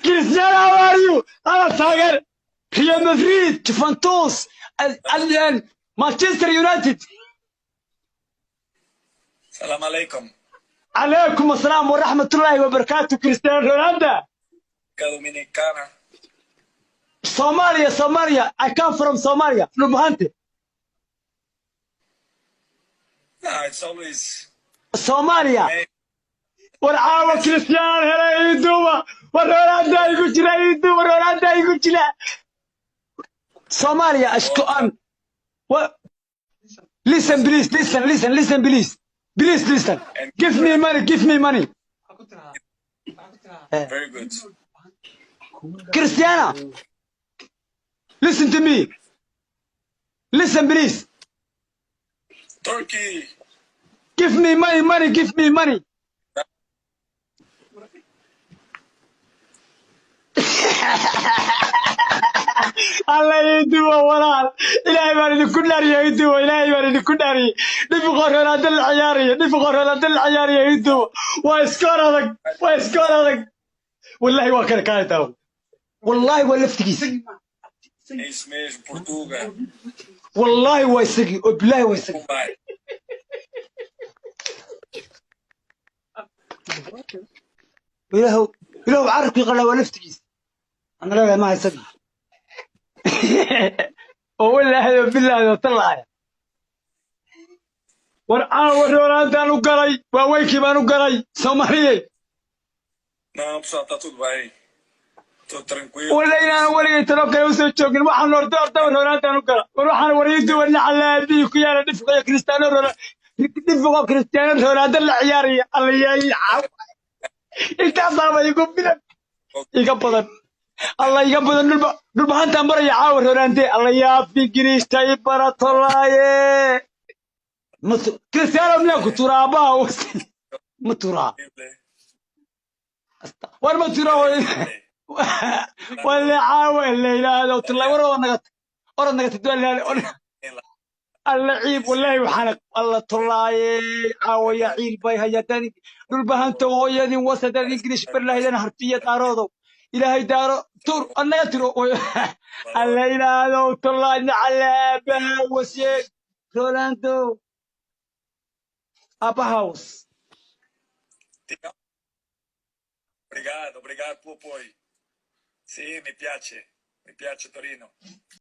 Cristiano, how are you? Ana taageer Real Madrid, Juventus, Manchester United. Salam alaikum. Calaykum asalaam waraxmatullaahi wabarakaatu, Cristiano Ronaldo. Dominicana. Somalia, Somalia. I come from Somalia, Dhulbahante. No, it's always Somalia. May War caawa Cristiano helay, ii duuba. War Ronaldo igu jira, ii duuba. Ronaldo igu jira. Somalia ashko an. What? Listen, please, listen, listen, listen, please, please listen. Give me money, give me money. Very good. Cristiano, listen to me, listen, please. Turkey. Give me money, money, give me money. Alla ii duwa walaal, Ilaahay baan idinku dhaariye, ii duwa. Ilaahay baan idinku dhaariyey. Dhifiqoo Ronaldo la ciyaaraya, dhifiqoo Ronaldo la ciyaaraya, ii duwa. Waa iskoor adag, waa iskoor adag. Wallahi waa kale kaali daawo, wallahi waa laftigiisa. É isso mesmo, Portuga. Wallahi waa isagii oo bilaahi waa isagii. Mumbai. Ilaahow, ilaahow, carabkii qalaa, waa laftigiisa. Ana leedahay maha isagii oo wallaahi oo bilaahi oo tallaaya. War caawa Ronaldaan u galay, waaweynkii baan u galay, Soomaaliyey. Não, pessoal, tá tudo bem. Tô tranquilo. Walla inaan weligay talo kale usoo joogin. Waxaan orda ordaba Ronaldaan u gala. War waxaan war ii duwan nacalaabii ku yaala dhifiqo Cristiano Ronaldo, dhifiqo Cristiano Ronaldo la ciyaaraya. Alla yaa, intaasaaba igu filan, iga badan, alla iga badan. Dhulba dhulbahantaan baraya caawa Ronaldo. Alla yaa ingiriista i baratolaaye. Cristiano miyaa ku turaa aabbaha? Ma turaa? War ma turaa? Wale caawa la yidhaahdo tulay. War orod naga, orod naga tidwaa. Alla ciib, wallahi waxaan alla tolaaye caawa yaa ciil bay hayadani. Dhulbahanta hooyadin wasadad English bar lahaydan hartiya daaroodo. Ilaahay daaro tur annaga tiro. Alla yidhaahdo tolaay nacalaabaha wasyeeg Rolando aabbahaws. Obrigado, obrigado pelo apoio. Sì, mi piace Torino.